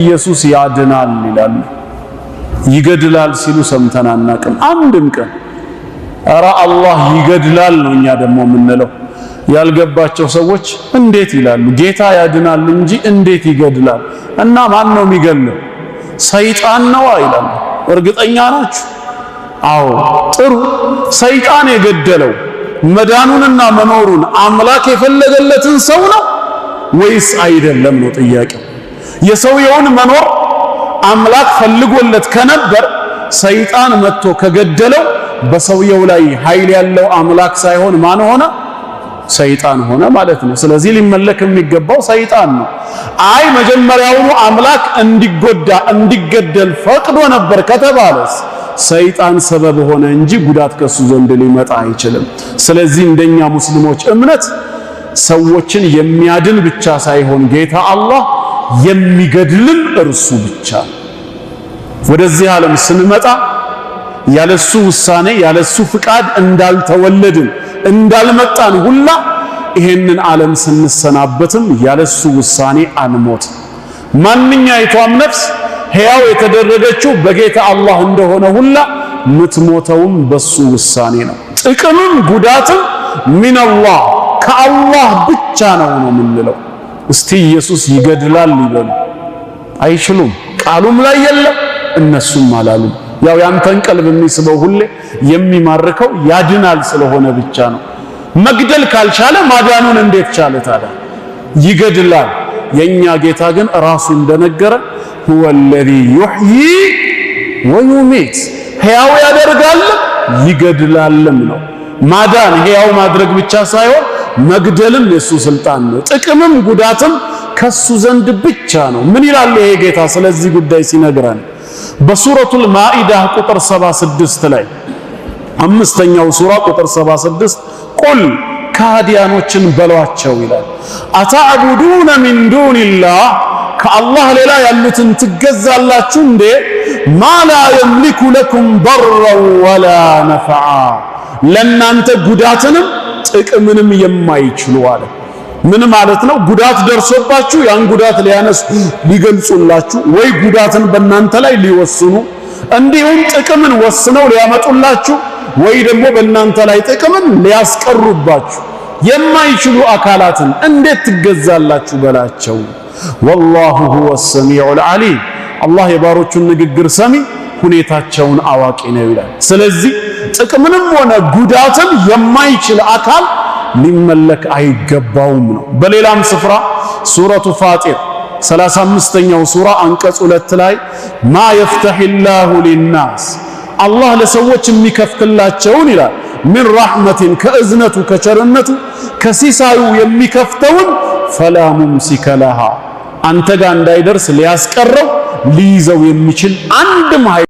ኢየሱስ ያድናል ይላሉ። ይገድላል ሲሉ ሰምተን አናቅም አንድም ቀን። ኧረ አላህ ይገድላል ነው እኛ ደግሞ የምንለው። ያልገባቸው ሰዎች እንዴት ይላሉ? ጌታ ያድናል እንጂ እንዴት ይገድላል? እና ማን ነው የሚገድለው? ሰይጣን ነዋ ይላሉ። እርግጠኛ ናችሁ? አዎ። ጥሩ። ሰይጣን የገደለው መዳኑንና መኖሩን አምላክ የፈለገለትን ሰው ነው ወይስ አይደለም ነው ጥያቄው። የሰውየውን መኖር አምላክ ፈልጎለት ከነበር ሰይጣን መጥቶ ከገደለው በሰውየው ላይ ኃይል ያለው አምላክ ሳይሆን ማን ሆነ? ሰይጣን ሆነ ማለት ነው። ስለዚህ ሊመለክ የሚገባው ሰይጣን ነው። አይ መጀመሪያውኑ አምላክ እንዲጎዳ እንዲገደል ፈቅዶ ነበር ከተባለስ ሰይጣን ሰበብ ሆነ እንጂ ጉዳት ከሱ ዘንድ ሊመጣ አይችልም። ስለዚህ እንደኛ ሙስሊሞች እምነት ሰዎችን የሚያድን ብቻ ሳይሆን ጌታ አላህ የሚገድልም እርሱ ብቻ። ወደዚህ ዓለም ስንመጣ ያለሱ ውሳኔ ያለሱ ፍቃድ እንዳልተወለድን እንዳልመጣን ሁላ ይሄንን ዓለም ስንሰናበትም ያለሱ ውሳኔ አንሞት። ማንኛይቷም ነፍስ ሕያው የተደረገችው በጌታ አላህ እንደሆነ ሁላ ምትሞተውም በሱ ውሳኔ ነው። ጥቅምም ጉዳትም من الله ከአላህ ብቻ ነው ነው የምንለው። እስቲ ኢየሱስ ይገድላል ሊበሉ አይችሉም። ቃሉም ላይ የለም፣ እነሱም አላሉም። ያው ያንተን ቀልብ የሚስበው ሁሌ የሚማርከው ያድናል ስለሆነ ብቻ ነው። መግደል ካልቻለ ማዳኑን እንዴት ቻለ ታዲያ? ይገድላል። የኛ ጌታ ግን ራሱ እንደነገረ هو الذي يحيي ويميت ሕያው ያደርጋል ይገድላልም ነው። ማዳን ሕያው ማድረግ ብቻ ሳይሆን መግደልም የሱ ስልጣን ነው። ጥቅምም ጉዳትም ከሱ ዘንድ ብቻ ነው። ምን ይላል ይሄ ጌታ ስለዚህ ጉዳይ ሲነግረን በሱረቱል ማኢዳ ቁጥር 76 ላይ፣ አምስተኛው ሱራ ቁጥር 76፣ قل ከሃዲያኖችን በሏቸው ይላል። أتعبدون من دون الله ከአላህ ሌላ ያሉትን ትገዛላችሁ እንዴ? ما لا يملك لكم ضرا ولا نفعا ለናንተ ጉዳትንም ጥቅምንም የማይችሉ አለ። ምን ማለት ነው? ጉዳት ደርሶባችሁ ያን ጉዳት ሊያነሱ ሊገልጹላችሁ፣ ወይ ጉዳትን በእናንተ ላይ ሊወስኑ፣ እንዲሁም ጥቅምን ወስነው ሊያመጡላችሁ፣ ወይ ደግሞ በእናንተ ላይ ጥቅምን ሊያስቀሩባችሁ የማይችሉ አካላትን እንዴት ትገዛላችሁ በላቸው። والله هو السميع العليم አላህ የባሮቹን ንግግር ሰሚ ሁኔታቸውን አዋቂ ነው ይላል። ስለዚህ ጥቅምንም ሆነ ጉዳትን የማይችል አካል ሊመለክ አይገባውም ነው። በሌላም ስፍራ ሱረቱ ፋጢር 35ኛው ሱራ አንቀጽ 2 ላይ ما يفتح الله للناس አላህ ለሰዎች የሚከፍትላቸውን ይላል من رحمة ከእዝነቱ ከቸርነቱ ከሲሳዩ የሚከፍተውን فلا ممسك لها አንተ ጋር እንዳይደርስ ሊያስቀረው ሊይዘው የሚችል አንድም ኃይል